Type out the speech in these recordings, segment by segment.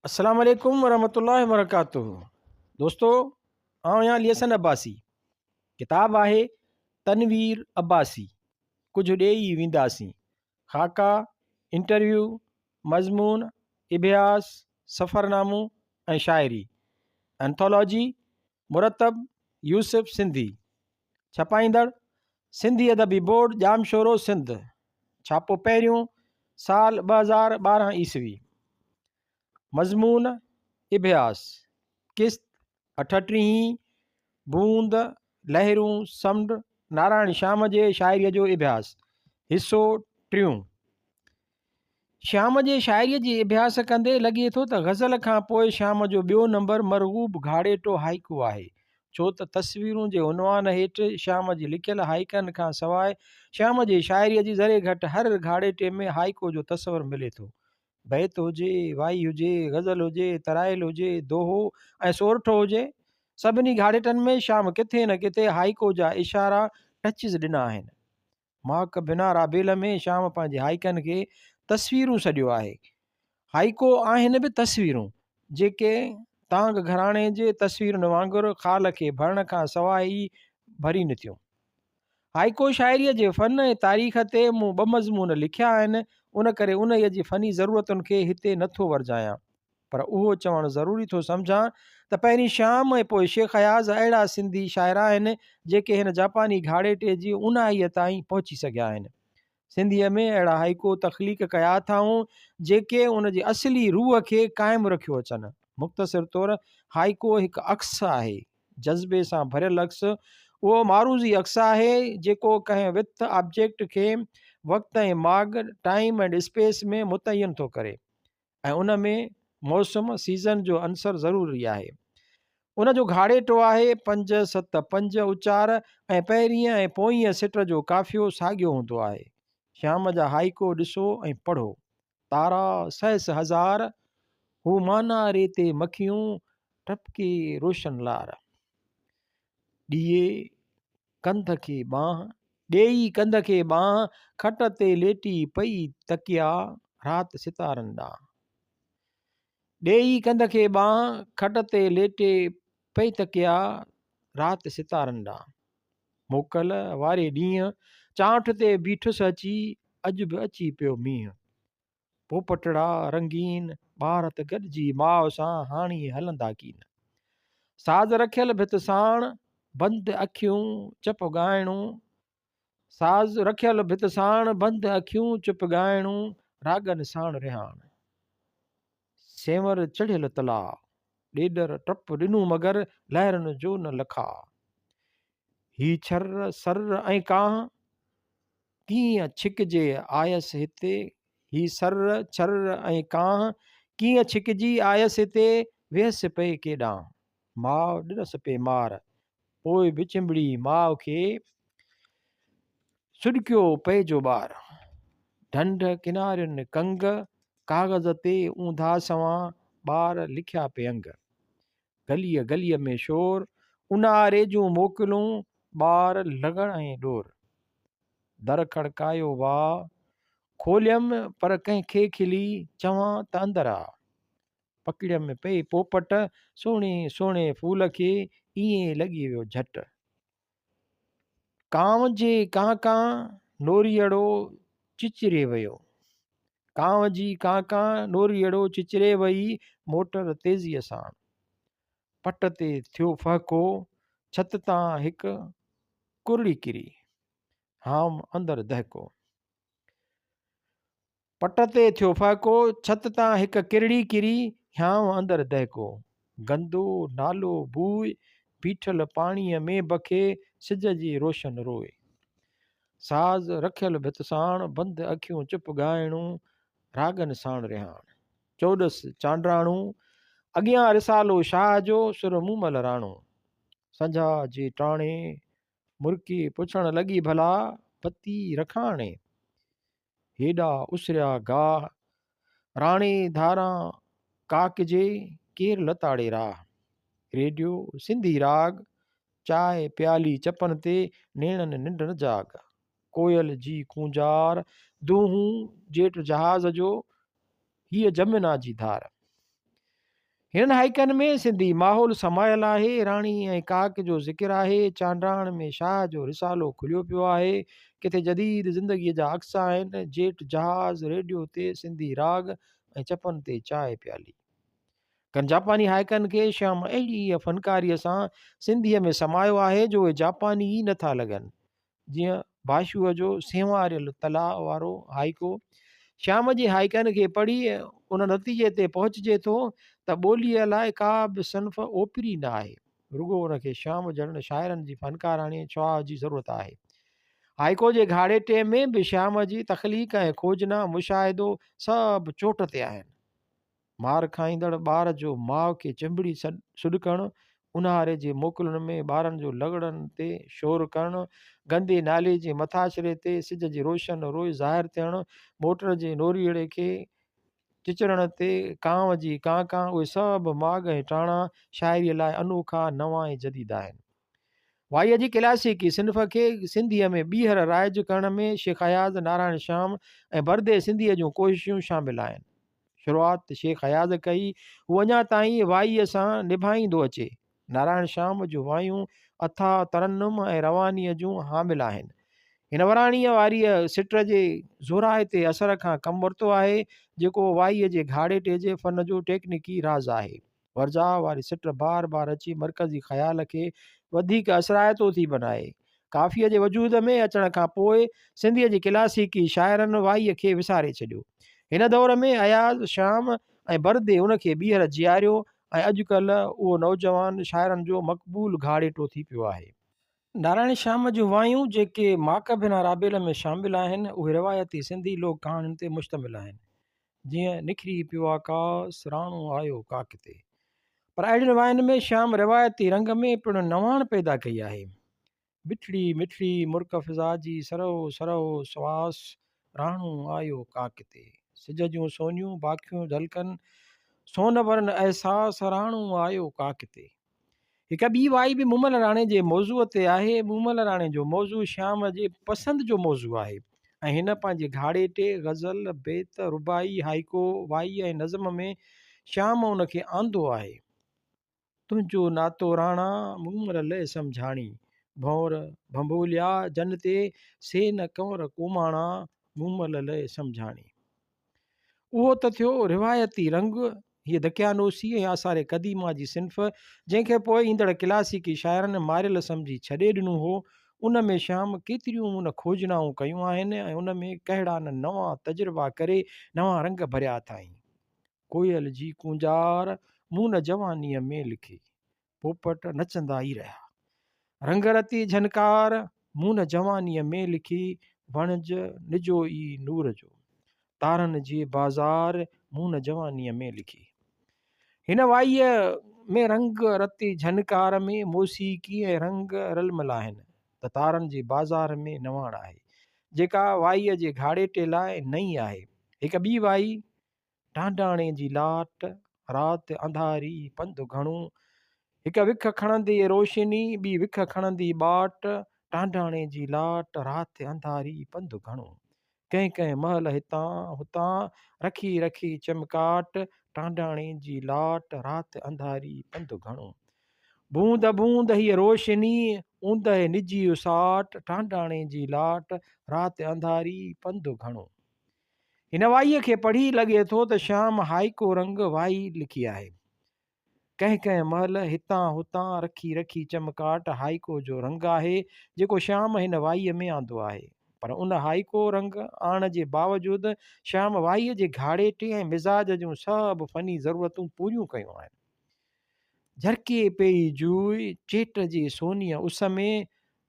السلام عليڪم ورحمة الله وبرڪاته دوستو آئون آهيان علي حسن عباسي ڪتاب آهي تنوير عباسي ڪجهه ڏيئي وينداسين خاڪا انٽرويو مضمون اڀياس سفرنامو ۽ شاعري انٿولوجي مرتب يوسف سنڌي ڇپائيندڙ سنڌي ادبي بورڊ ڄامشورو سنڌ ڇاپو پهريون سال 2012 عيسوي مضمون اڀياس قسط اٺٽيهين بوند لهرون سمنڊ نارائڻ شيام جي شاعريء جو اڀياس حصو ٽيون شيام جي شاعريء جي اڀياس ڪندي لڳي ٿو ته غزل کان پوء شيام جو ٻيو نمبر مرغوب گهاڙيٽو هائيڪو آهي، ڇو ته تصويرون جي عنوان هيٺ شيام جي لکيل هائيڪن کان سواء شيام جي شاعريء جي ذري گهٽ هر گهاڙيٽي ۾ هائيڪو جو تصور ملي ٿو. بيت هجي، وائي هجي، غزل هجي، ترائيل هجي، دوهو ۽ سورٺو هجي، سڀني گهاڙيٽن ۾ شيام ڪٿي نه ڪٿي هائيڪو جا اشارا، Touches، ڏنا آهن. ماڪ بنا رابيل ۾ شيام پنهنجي هائيڪن کي تصويرون سڏيو آهي. هائيڪو آهن به تصويرون، جيڪي تانگ گهراڻي جي تصويرن وانگر خال کي ڀرڻ کان سواء ئي ڀرين ٿيون. هائيڪو شاعريء جي فن ۽ تاريخ تي مون ٻه مضمون لکيا آهن، ان ڪري انهيء جي فني ضرورتن کي هتي نه ٿو ورجايان. پر اهو چوڻ ضروري ٿو سمجهان ته پهرين شيام ۽ پوء شيخ اياز اهڙا سنڌي شاعر آهن، جيڪي هن جاپاني گهاڙيٽي جي اونهائيء تائين پهچي سگهيا آهن. سنڌيء ۾ اهڙا هائيڪو تخليق ڪيا اٿائون، جيڪي ان جي اصلي روح کي قائم رکيو اچن. مختصر طور هائيڪو هڪ عڪس آهي، جذبي سان ڀريل عڪس، اهو معروضي عڪس آهي، جيڪو ڪنهن وٿ، Object، کي وقت ۽ ماڳ، Time and Space، ۾ متعين ٿو ڪري. ۽ ان ۾ موسم، Season، جو عنصر ضروري آهي. ان جو گهاڙيٽو آهي پنج، ست، پنج اچار ۽ پهرينء ۽ پوئينء سٽ جو قافيو ساڳيو هوندو آهي. شيام جا هائيڪو ڏسو ۽ پڙهو. تارا سهس هزار، هو ماناري تي مکيون، ٽپڪي روشن لار. ڏيئي ڪنڌ کي ٻانهن، ڏيئي ڪنڌ کي ٻانهن، کٽ تي ليٽي پئي تڪيا رات ستارن ڏانهن. ڏيئي ڪنڌ کي ٻانهن، کٽ تي ليٽي پئي تڪيا رات ستارن ڏانهن. موڪل واري ڏينهن، چانئٺ تي بيٺس اچي، اڄ به اچي پيو مينهن. پوپٽڙا رنگين ٻار ته گڏجي ماء سان هاڻي هلندا ڪين. ساز رکيل ڀت ساڻ بند اکيون چپ ڳائڻو ساز رکيل ڀت ساڻ بند اکيون چپ ڳائڻو راڳن ساڻ رهاڻ. سينور چڙهيل تلاء ڏيڏر ٽپ ڏنو مگر لهرن جو نه لکاء. هي ڇر سر ۽ ڪانهه ڪيئن ڇڪجي آيس هتي هي سر ڇر ۽ ڪانهه ڪيئن ڇڪجي آيس هتي ويس پئي ڪيڏانهن ماء ڏنس پئي مار پوء به چنبڙي ماء کي سڏڪيو پئي جو ٻار ڍنڍ ڪنارين ڪنگ ڪاغذ تي اونڌا سوان ٻار لکيا پئي انگ گليء گليء ۾ شور، اونهاري جون موڪلون، ٻار لڳڻ ۽ ڏور. در کڙڪايو واء، کوليم پر ڪنهن کي کلي چوان ته اندر آ. پڪڙيم پئي پوپٽ، سهڻي سهڻي ڦول کي ائين لڳي ويو جهٽ. ڪانء جي ڪان ڪان، نوريئڙو چچري ويو. ڪانء جي ڪان ڪان، نوريئڙو چچري وئي موٽر تيزيء ساڻ. پٽ تي ٿيو ڦهڪو، ڇت تان هڪ ڪرڙي ڪري، هام اندر دهڪو. پٽ تي ٿيو ڦهڪو، ڇت تان هڪ ڪرڙي ڪري، هيانء اندر دهڪو. گندو نالو بوء، بيٺل پاڻيء ۾ بکي، سج جي روشن روء. ساز رکيل ڀت ساڻ، بند اکيون چپ ڳائڻو، راڳن ساڻ رهاڻ. چوڏس چانڊراڻو، اڳيان رسالو شاهه جو، سر مومل راڻو. سنجها جي ٽاڻي، مرڪي پڇڻ لڳي ڀلا بتي رکاڻي؟ هيڏا اسريا گاهه، راڻي ڌاران ڪاڪ جي، ڪير لتاڙي راهه. ريڊيو، سنڌي راڳ، چاء پيالي چپن تي، نيڻن ننڊ نه جاڳ. ڪوئل جي ڪونجار، دونهون جيٽ جهاز جو، هيء جمنا جي ڌار. هنن هائيڪن ۾ سنڌي ماحول سمايل آهي، راڻي ۽ ڪاڪ جو ذڪر آهي، چانڊاڻ ۾ شاهه جو رسالو کليو پيو آهي، ڪٿي جديد زندگيء جا عڪس آهن، جيٽ جهاز، ريڊيو تي سنڌي راڳ ۽ چپن تي چانهه پيالي. ڪن جاپاني هائيڪن کي شيام اهڙيء فنڪاريء سان سنڌيء ۾ سمايو آهي جو اهي جاپاني ئي نه ٿا لڳن. جيئن باشوء جو سينواريل تلاء وارو هائيڪو. شيام جي هائيڪن کي پڙهي ان نتيجي تي پهچجي ٿو ته ٻوليء لاء ڪا به صنف اوپري نه آهي، رڳو ان کي شيام جهڙن شاعرن جي فنڪاراڻي ڇهاء جي ضرورت آهي. هائيڪو جي گهاڙيٽي ۾ به شيام جي تخليق ۽ کوجنا، مشاهدو سڀ چوٽ تي آهن. مار کائيندڙ ٻار جو ماء کي چنبڙي سڏڪڻ، اونهاري جي موڪلن ۾ ٻارن جو لغڙن تي شور ڪرڻ، گندي نالي جي مٿاڇري تي سج جي روشن روئي ظاهر ٿيڻ، موٽر جي نوريئڙي کي چچرڻ تي ڪانء جي ڪان ڪان، اهي سڀ ماڳ ۽ ٽاڻا شاعريء لاء انوکا، نوان ۽ جديد آهن. وائيء جي ڪلاسيڪي صنف کي سنڌيء ۾ ٻيهر رائج ڪرڻ ۾ شيخ اياز، نارائڻ شيام ۽ بردي سنڌيء جون ڪوششون شامل آهن. شروعات شيخ اياز ڪئي، هو اڃا تائين وائيء سان نڀائيندو اچي. نارائڻ شيام جون وايون اٿاهه ترنم ۽ روانيء جون حامل آهن. هن وراڻيء واريء سٽ جي زورائتي اثر کان ڪم ورتو آهي، جيڪو وائيء جي گهاڙيٽي جي فن جو ٽيڪنيڪي راز آهي. ورجاء واري سٽ بار بار اچي مرڪزي خيال کي وڌيڪ اثرائتو ٿي بنائي. ڪافيء جي وجود ۾ اچڻ کان پوء سنڌيء جي ڪلاسيڪي شاعرن وائيء کي وساري ڇڏيو. هن دور ۾ اياز، شيام ۽ بردي ان کي ٻيهر جياريو ۽ اڄڪلهه اهو نوجوان شاعرن جو مقبول گهاڙيٽو ٿي پيو آهي. نارائڻ شيام جون وايون جيڪي ماڪ بنا رابيل ۾ شامل آهن، اهي روايتي سنڌي لوڪ ڪهاڻين تي مشتمل آهن. جيئن نکري پيو آڪاس، راڻو آيو ڪاڪ تي. پر اهڙين واين ۾ شيام روايتي رنگ ۾ پڻ نواڻ پيدا ڪئي آهي. مٺڙي مٺڙي مرڪ فضا جي سرهو سرهو سواس، راڻو آيو ڪاڪ تي. سج جون سونيون باکيون جهلڪن، سون ورن احساس، راڻو آيو ڪاڪ تي. هڪ ٻي وائي به مومل راڻي جي موضوع تي آهي. مومل راڻي جو موضوع شيام جي پسند جو موضوع آهي ۽ هن پنهنجي گهاڙيٽي، غزل، بيت، رباعي، هائيڪو، وائي ۽ نظم ۾ شيام ان کي آندو آهي. تنهنجو ناتو راڻا، مومل لئه سمجهاڻي. ڀنور ڀنڀوليا جن تي، سي نه ڪنور ڪوماڻا، مومل لئه سمجهاڻي. اهو ته ٿيو روايتي رنگ، هيء دقيانوسي ۽ آثار قديمه جي صنف، جنهن کي پوء ايندڙ ڪلاسيڪي شاعرن ماريل سمجهي ڇڏي ڏنو هو، ان ۾ شيام ڪيتريون نه کوجنائون ڪيون آهن ۽ ان ۾ ڪهڙا نه نوان تجربا ڪري نوان رنگ ڀريا اٿائين. ڪوئل جي ڪونجار مون نه جوانيء ۾ لکي. پوپٽ نچندا ئي رهيا. رنگ رتي جهنڪار مون نه جوانيء ۾ لکي وڻج نجو ئي نور جو. تارن جي بازار مون نه جوانيء ۾ لکي. هن وائيء ۾ رنگ رتي جهنڪار ۾ موسيقي ۽ رنگ رلمل آهن ته تارن جي بازار ۾ نواڻ آهي، جيڪا وائيء جي گهاڙيٽي لاء نئين آهي. هڪ ٻي وائي ڍانڍاڻي جي لاٽ، رات انڌاري، پنڌ گهڻو. هڪ وک کڻندي روشني، ٻي وک کڻندي ٻاٽ. ڍانڍاڻي جي لاٽ، رات انڌاري، پنڌ گهڻو. ڪنهن ڪنهن مهل هتان هتان، رکي رکي چمڪاٽ. ڍانڍاڻي جي لاٽ، رات انڌاري، پنڌ گهڻو. بوند بوند هيء روشني، اوندهه نجي اساٽ. ڍانڍاڻي جي لاٽ، رات انڌاري، پنڌ گهڻو. هن وائيء کي پڙهي لڳي ٿو ته شيام هائيڪو رنگ وائي لکي آهي. ڪنهن ڪنهن مهل هتان هتان رکي رکي چمڪاٽ هائيڪو جو رنگ آهي، جيڪو شيام هن وائيء ۾ آندو آهي. پر ان هائيڪو رنگ آڻڻ جي باوجود شيام وائيء جي گهاڙيٽي ۽ مزاج جون سڀ فني ضرورتون پوريون ڪيون آهن. جهرڪي پيئي جوء، چيٽ جي سونيء اس ۾،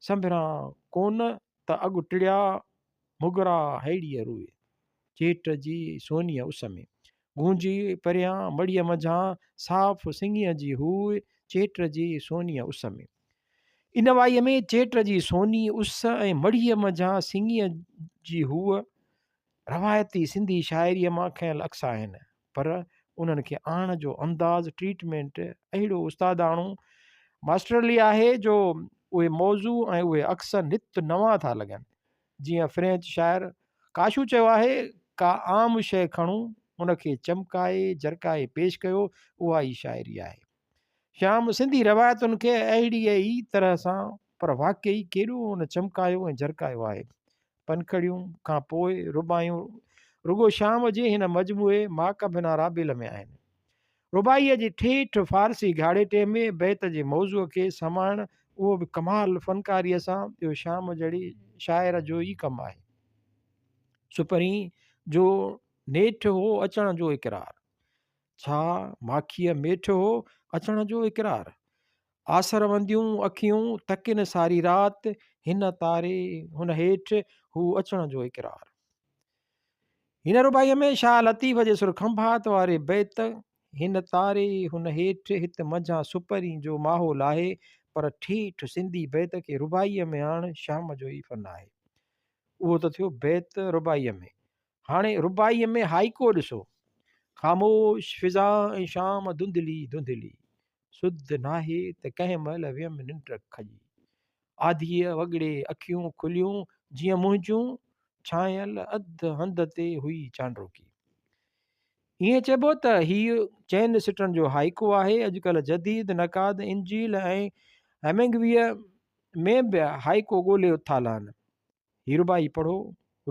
سنڀران ڪونه ته اڳ ٽڙيا مگرا ههڙيء روء، چيٽ جي سونيء اس ۾. گونجي پريان مڙهيء منجهان، صاف سڱيء جي هوء، چيٽ جي سونيء اس ۾. ان وائيء ۾ چيٽ جي سوني اس ۽ مڙهيء منجهان سڱيء جي هوء روايتي سنڌي شاعريء مان کنيل عڪس آهن، پر انهن کي آڻڻ جو انداز، Treatment، اهڙو استاداڻو، Masterly، آهي جو اهي موضوع ۽ اهي عڪس نت نوان ٿا لڳن. جيئن فرينچ شاعر ڪاشو چيو آهي، ڪا عام شيء کڻون، ان کي چمڪائي جرڪائي پيش ڪيو، اها ئي شاعري آهي. شيام سنڌي روايتن کي اهڙيء ئي طرح سان پر واقعي ڪيڏو نه چمڪايو ۽ جرڪايو آهي. پنکڙيون کان پوء رباعيون رڳو شيام جي هن مجموعي ماڪ بنا رابيل ۾ آهن. رباعيء جي ٺيٺ فارسي گهاڙيٽي ۾ بيت جي موضوع کي سمائڻ اهو به ڪمال فنڪاريء سان اهو شيام جهڙي شاعر جو ئي ڪم آهي. سپرين جو نيٺ هو اچڻ جو اقرار. ڇا ماکيء ميٺ هو اچڻ جو اقرار. آسر ونديون اکيون تڪن ساري رات، هن تاري هن هيٺ هو اچڻ جو اقرار. هن رباعيء ۾ شاهه لطيف جي سر کنڀات واري بيت هن تاري هن هيٺ هت منجهان سپرين جو ماحول آهي، پر ٺيٺ سنڌي بيت کي رباعيء ۾ آڻڻ شيام جو ئي فن آهي. اهو ته ٿيو بيت رباعيء ۾. هاڻي رباعيء ۾ هائيڪو ڏسو. خاموش فضا ۽ شام ڌنڌلي ڌنڌلي. سڌ ناهي ته ڪنهن مهل ويم ننڊ کڄي. آڌيء وڳڙي اکيون کليون جيئن منهنجون، ڇانيل اڌ هنڌ تي هئي چانڊوڪي. ائين چئبو ته هيء چئن سٽن جو هائيڪو آهي. اڄڪلهه جديد نقاد انجيل ۽ هيمنگويء ۾ به هائيڪو ڳولي اٿا لهن. هي رباعي پڙهو.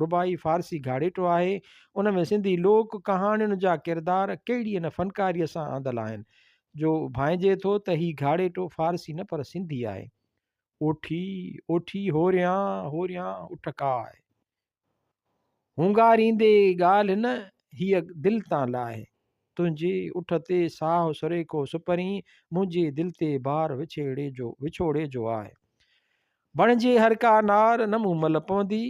رباعي فارسي گهاڙيٽو آهي. ان ۾ سنڌي لوڪ ڪهاڻين جا ڪردار ڪهڙيء نه فنڪاريء سان آندل آهن، جو ڀانئجي ٿو ته هي گهاڙيٽو فارسي نه پر سنڌي آهي. اوٺي، اوٺي هوريان، هوريان اٺ ڪاء. هونگاريندي ڳالهه نه هيء دل تان لاهه. تنهنجي اٺ تي ساهه سريکو سپرين، منهنجي دل تي بار وڇيڙي جو وڇوڙي جو آهه. بڻجي هر ڪا نار نه مون مل پوندي،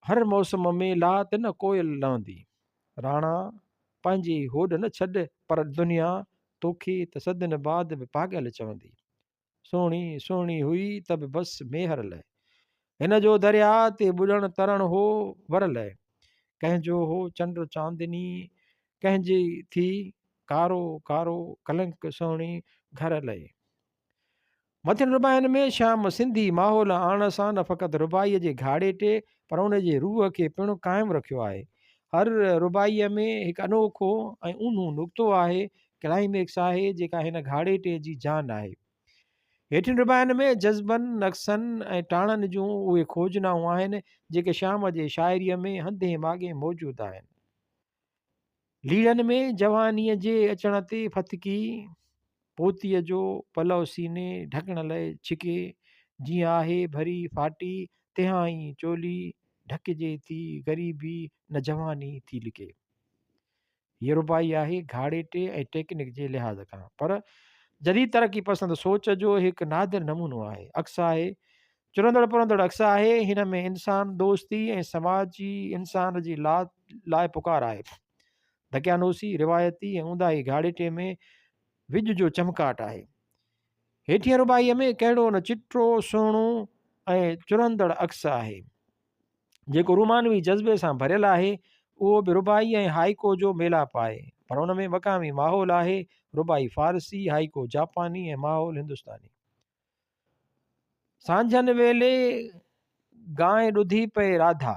هر موسم ۾ لات نه ڪوئل لوندي. راڻا پنهنجي هوڏ نه ڇڏ پر دنيا توکي ته صدين بعد به پاڳل چوندي. سهڻي سهڻي هئي ته به بس ميهر لئه. هن جو درياء تي ٻڏڻ ترڻ هو ور لئه. ڪنهن جو هو چنڊ چاندني، ڪنهن جي ٿي ڪارو ڪارو ڪلنڪ سهڻي گهر لئه. مٿين رباعين ۾ شيام سنڌي ماحول آڻڻ سان نه فقط رباعيء جي گهاڙيٽي پر ان جي روح کي پڻ قائم رکيو آهي. هر رباعيء ۾ هڪ انوکو ۽ اونهون نقطو آهي، ڪلائميڪس آهي، جيڪا هن گهاڙيٽي جي جان آهي. هيٺين رباعين ۾ جذبن، نقصن ۽ ٽاڻن جون اهي کوجنائون آهن، جيڪي شيام جي شاعريء ۾ هنڌين ماڳين موجود آهن. ليڙن ۾ جوانيء جي اچڻ تي ڦٿڪي، پوتيء جو پلؤ سيني ڍڪڻ لئه ڇڪي، جيئن آهي ڀري ڦاٽي، تنهان ئي چولي ڍڪجي ٿي، غريبي نه جواني ٿي لڪي. هيء رباعي آهي گهاڙيٽي ۽ ٽيڪنڪ جي لحاظ کان، پر جديد ترقي پسند سوچ جو هڪ نادر نمونو آهي، عڪس آهي. چرندڙ پرندڙ عڪس آهي. هن ۾ انسان دوستي ۽ سماجي انسان جي لاء پڪار آهي. دقيانوسي، روايتي ۽ اونداهي گهاڙيٽي ۾ وڄ جو چمڪاٽ آهي. هيٺينء رباعيء ۾ ڪهڙو نه چٽو، سهڻو ۽ چرندڙ عڪس آهي، جيڪو رومانوي جذبي سان ڀريل آهي. اهو به رباعي ۽ هائيڪو جو ميلاپ آهي، پر ان ۾ مقامي ماحول آهي. رباعي فارسي، هائيڪو جاپاني ۽ ماحول هندستاني. سانجهن ويلي گانء ڏڌي پئي راڌا،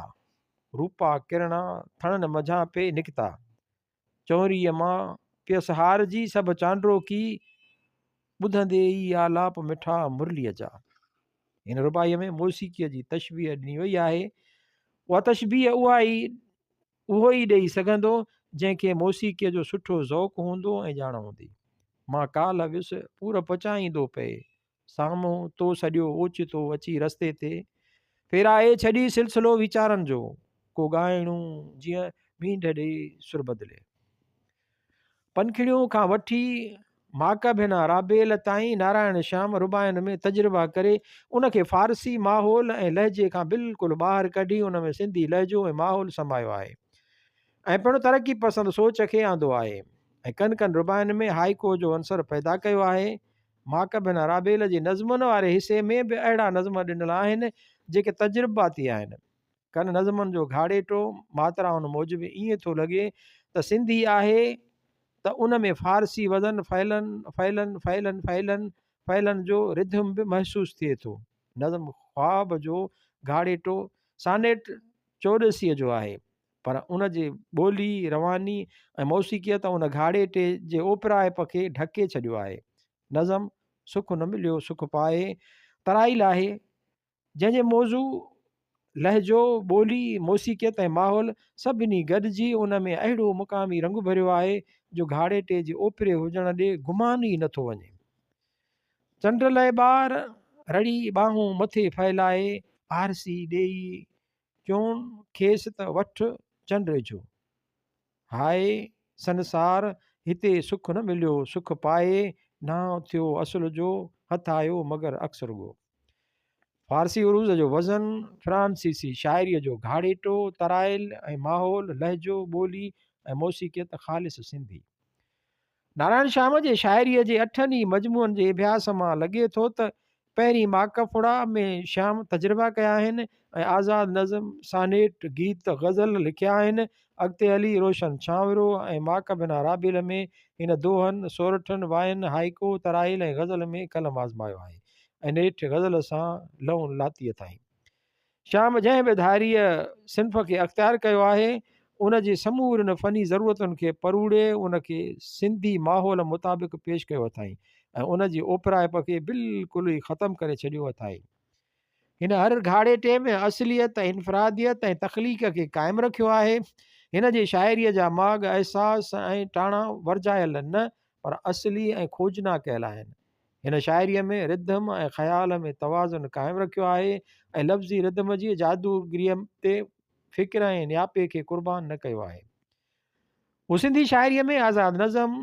روپا ڪرڻا ٿڻن منجهان پئي نڪتا. چؤنريء مان پيس هارجي سڀ چانڊوڪي، ٻڌندي ئي آلاپ مٺا مرليء جا. هن رباعيء ۾ موسيقيء جي تشبيهه ڏني وئي آهي. اها تشبيهه اها ئي اهو ئي ڏئي سگهندو جنهن کي موسيقيء جو سٺو ذوق هوندو ۽ ڄاڻ هوندي. مان ڪالهه ويس پور پچائيندو پئي، سامهون تو سڏيو اوچتو اچي رستي تي، ڦيرائي ڇڏي سلسلو ويچارن جو، ڪو ڳائڻو جيئن مينڍ ڏئي سر بدلي. پنکڙيون کان وٺي ماڪ ڀينا رابيل تائين نارائڻ شيام رباعين ۾ تجربا ڪري ان کي فارسي ماحول ۽ لهجي کان بلڪل ٻاهر ڪڍي ان ۾ سنڌي لهجو ۽ ماحول سمايو آهي ۽ پڻ ترقي پسند سوچ کي آندو آهي ۽ ڪن ڪن رباعين ۾ هائيڪو جو عنصر پيدا ڪيو آهي. ماڪ ڀينا رابيل جي نظمن واري حصي ۾ به اهڙا نظم ڏنل آهن جيڪي تجرباتي آهن. ڪن نظمن جو گهاڙيٽو ماترائن موجب ائين ٿو لڳي ته سنڌي آهي ته ان ۾ فارسي وزن فعلن فعلن فعلن فعلن فعلن جو رڌم به محسوس ٿئي ٿو. نظم خواب جو گهاڙيٽو سانيٽ چوڏسيء جو آهي. پر ان جي ٻولي، رواني ۽ موسيقيت ان گهاڙيٽي جي اوپرائپ کي ڍڪي ڇڏيو آهي. نظم سک نه مليو سک پائي ترائيل آهي، جنهن جي موضوع، لهجو، ٻولي، موسيقيت ۽ ماحول سڀني گڏجي ان ۾ اهڙو مقامي رنگ ڀريو آهي جو گهاڙيٽي جي اوپري هجڻ ڏي گمان ئي نٿو وڃي. چنڊ لئه ٻار رڙي ٻانهون مٿي ڦهلائي آرسي ڏيئي چون کيس ته وٺ چنڊ اجهو. هاء سنسار هتي سک نه مليو سک پائي نانء ٿيو اصل جو هٿ آيو مگر عڪس رڳو. فارسي عروض جو وزن، فرانسيسي شاعريء جو گهاڙيٽو، ترائيل ۽ ماحول، لهجو، ٻولي ۽ موسيقيت خالص سنڌي. نارائڻ شيام جي شاعريء جي اٺن ئي مجموعن جي اڀياس مان لڳي ٿو ته پهرين ماڪ ڦڙا ۾ شيام تجربا ڪيا آهن ۽ آزاد نظم، سانيٽ، گيت، غزل لکيا آهن. اڳتي هلي روشن ڇانورو ۽ ماڪ بنا رابيل ۾ هن دوهن، سورٺن، واين، هائيڪو، ترائيل ۽ غزل ۾ قلم آزمايو آهي ۽ نيٺ غزل سان لئون لاتي اٿائين. شيام جنهن به ڌاريء صنف کي اختيار ڪيو آهي، ان جي سمورين فني ضرورتن کي پروڙي ان کي سنڌي ماحول مطابق پيش ڪيو اٿائين ۽ ان جي اوپرائپ کي بلڪل ئي ختم ڪري ڇڏيو اٿائين. هن هر گهاڙيٽي ۾ اصليت ۽ انفراديت ۽ تخليق کي قائم رکيو آهي. هن جي شاعريء جا ماڳ احساس ۽ ٽاڻا ورجايل نه پر اصلي ۽ کوجنا ڪيل آهن. هن شاعريء ۾ رڌم ۽ خيال ۾ توازن قائم رکيو آهي ۽ لفظي رڌم جي جادوگريء تي فڪر ۽ نياپي کي قربان نه ڪيو آهي. هو سنڌي شاعريء ۾ آزاد نظم،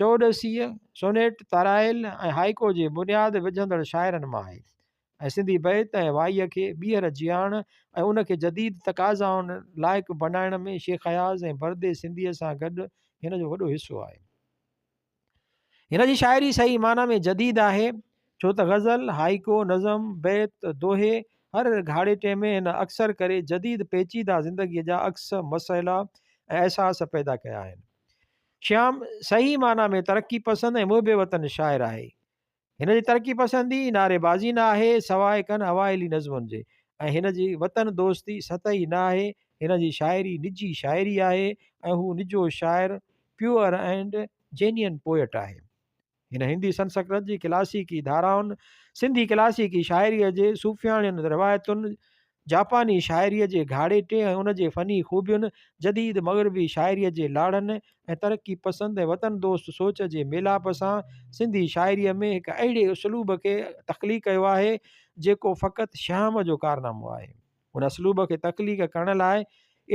چؤڏسيء، سونيٽ، ترائيل ۽ هائيڪو جي بنياد وجهندڙ شاعرن مان آهي ۽ سنڌي بيت ۽ وائيء کي ٻيهر جيئارڻ ۽ ان کي جديد تقاضائن لائق بنائڻ ۾ شيخ اياز ۽ بردي سنڌيء سان گڏ هن جو وڏو حصو آهي. هن جي شاعري صحيح معنيٰ ۾ جديد آهي، ڇو ته غزل، هائيڪو، نظم، بيت، دوهي هر گهاڙيٽي ۾ هن اڪثر ڪري جديد پيچيده زندگيء جا عڪس، مسئلا ۽ احساس پيدا ڪيا آهن. شيام صحيح معنيٰ ۾ ترقي پسند ۽ محب وطن شاعر آهي. هن جي ترقي پسندي نعريبازي نه آهي، سواء ڪن اوائلي نظمن جي، ۽ هن جي وطن دوستي سطحي نه آهي، هن جي شاعري نجي شاعري آهي ۽ هو نجو شاعر، Pure and Genuine Poet، آهي. هن هندي سنسڪرت جي ڪلاسيڪي ڌارائن، سنڌي ڪلاسيڪي شاعريء جي صوفياڻين روايتن، جاپاني شاعريء جي گهاڙيٽي ۽ ان جي فني خوبين، جديد مغربي شاعريء جي لاڙن ۽ ترقي پسند ۽ وطن دوست سوچ جي ميلاپ سان سنڌي شاعريء ۾ هڪ اهڙي اسلوب کي تخليق ڪيو آهي، جيڪو فقط شيام جو ڪارنامو آهي. ان اسلوب کي تخليق ڪرڻ لاء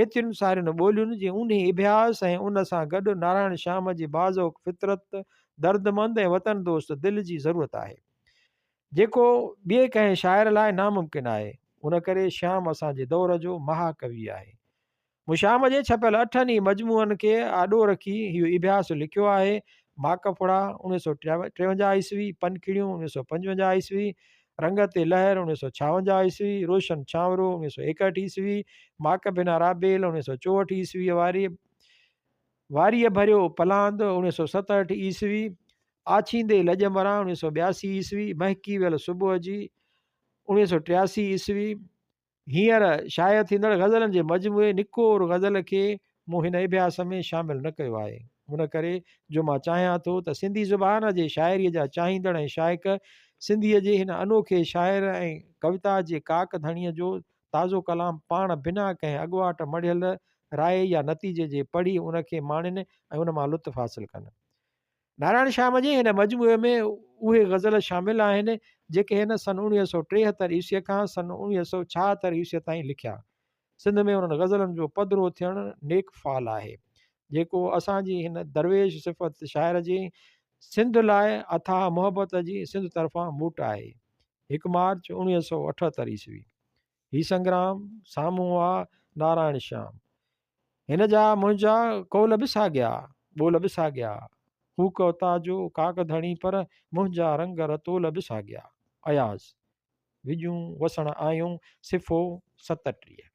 ايترين سارين ٻولين جي اونهي اڀياس ۽ ان سان گڏ نارائڻ شيام جي باذوق فطرت، دردمند ۽ وطن دوست دل جي ضرورت آهي. جيڪو ٻئي ڪنهن شاعر لاء ناممڪن آهي. ان ڪري شيام اسان جي دور جو مها ڪوي آهي. مون شيام جي ڇپيل اٺن ئي مجموعن کي آڏو رکي هيء اڀياس لکيو آهي، ماڪ ڦڙا، 1953 عيسوي، پنکڙيون، 1955 عيسوي، رنگ تي لهر، 1956 عيسوي، روشن ڇانورو، 1961 عيسوي، ماڪ بنا رابيل، 1964 عيسويء واري واريء ڀريو پلاند، 1967 عيسوي، آڇيندي لڄ مران، 1982 عيسوي، مهڪي ويل صبح جي، 1983 عيسوي، هينئر شايع ٿيندڙ غزلن جي مجموعي نڪور غزل کي مون هن اڀياس ۾ شامل نه ڪيو آهي، ان ڪري جو مان چاهيان ٿو ته سنڌي زبان جي شاعريء جا چاهيندڙ ۽ شائق سنڌيء جي هن انوکي شاعر ۽ ڪويتا جي ڪاڪ ڌڻيء جو تازو ڪلام پاڻ بنا ڪنهن اڳواٽ مڙهيل راء يا نتيجي جي پڙهي ان کي ماڻين ۽ ان مان لطف حاصل ڪن. نارائڻ شيام جي هن مجموعي ۾ اهي غزل شامل آهن، جيڪي هن سن 1973 عيسويء کان سن 1976 عيسويء تائين لکيا. سنڌ ۾ انهن غزلن جو پڌرو ٿيڻ نيڪ فال آهي، جيڪو اسان جي هن درويش صفت شاعر جي سنڌ لاء اٿاهه محبت جي سنڌ طرفان موٽ آهي. هڪ مارچ 1978 عيسوي. هي سنگرام سامهون آ نارائڻ شيام. هن جا منهنجا قول به ساڳيا، ٻول به ساڳيا. هو ڪوتا جو ڪاڪ ڌڻي پر منهنجا رنگ رتول به ساڳيا. اياز. وڄون وسڻ آيون، صفحو 37.